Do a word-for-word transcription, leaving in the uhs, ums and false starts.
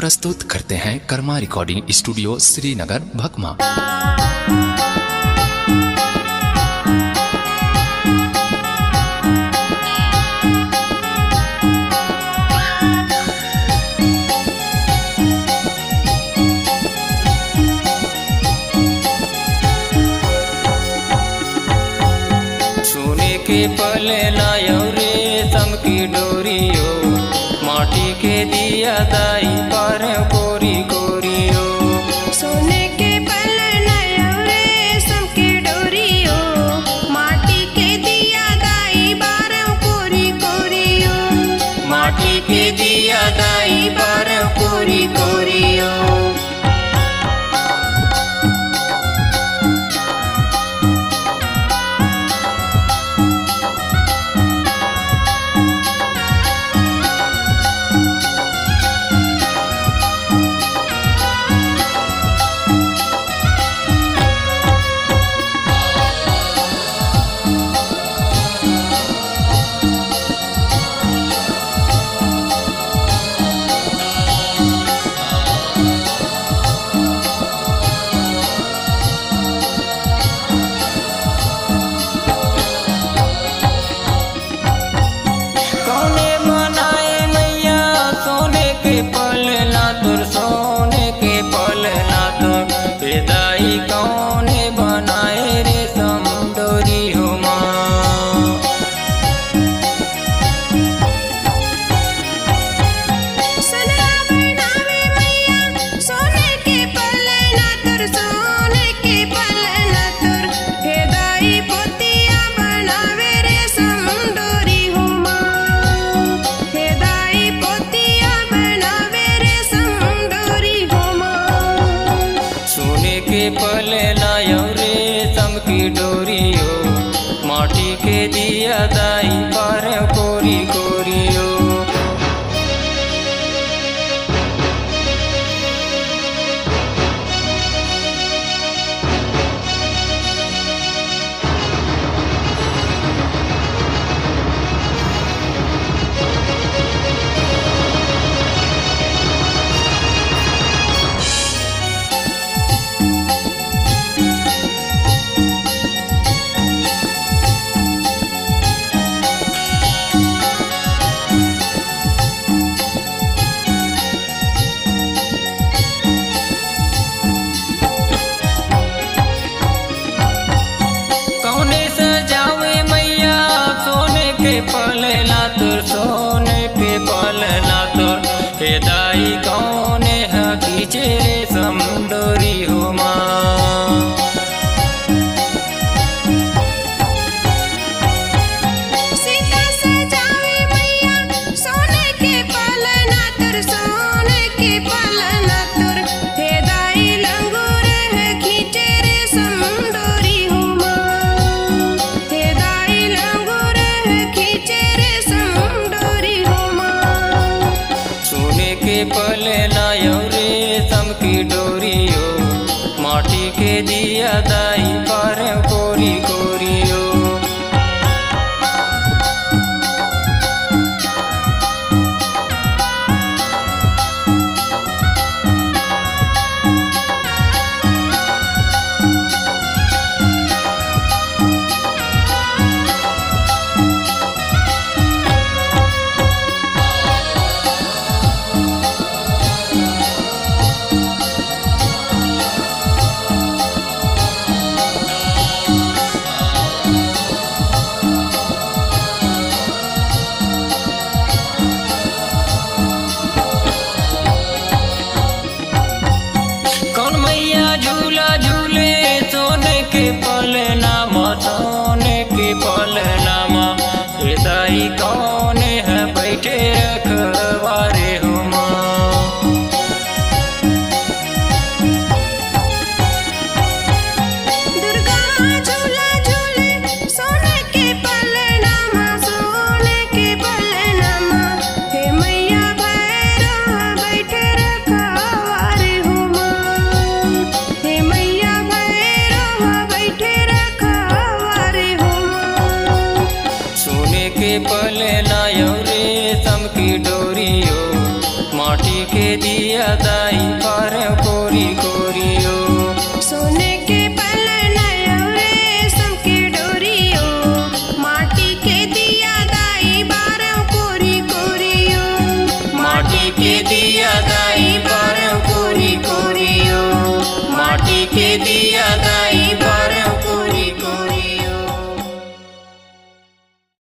प्रस्तुत करते हैं कर्मा रिकॉर्डिंग स्टूडियो, श्रीनगर, भकमा। सोने के पलना अउ रेशम की डोरी ओ, माटी के दिया दाई बारह कोरी कोरी ओ। सोने के पलना अउ रेशम की डोरी ओ, माटी के दिया दाई बारह कोरी कोरी ओ। माटी के दिया दाई बारह कोरी कोरी ओ। कौने बनाए मैया सोने के पलना तोर, सोने के पलना तोर, ए दाई कौने बनाए रेशम डोरी हो माँ। सोनरा बनावे मैया सोने के पलना तोर, सोने के पलना तोर, हे दाई पोतिया बनावे रेशम डोरी हो माँ। हे दाई पोतिया बनावे रेशम डोरी हो माँ। सोने के पलना अउ रेशम की डोरी ओ, माटी के दिया दाई बारह कोरी कोरी ओ। कौने सजावे मैया सोने के पलना तोर, सोने के पलना तोर, हे दाई कौने ह खींचे रेशम डोरी हो माँ। सीता सजावे मैया सोने के पलना तोर, सोने के पलना तोर, हे दाई लंगूर ह खींचे रेशम डोरी हो माँ। हे दाई लंगूर ह खींचे रेशम डोरी हो माँ। सोने के पलना अउ रेशम की डोरी ओ, माटी के दिया दाई बारह कोरी कोरी ओ। दाई बारंव कोरी कोरी ओ। सोने के पलना अउ रेशम के डोरी ओ, माटी के दिया दाई बारंव कोरी कोरी ओ। माटी के दिया दाई बारंव कोरी कोरी ओ। माटी के दिया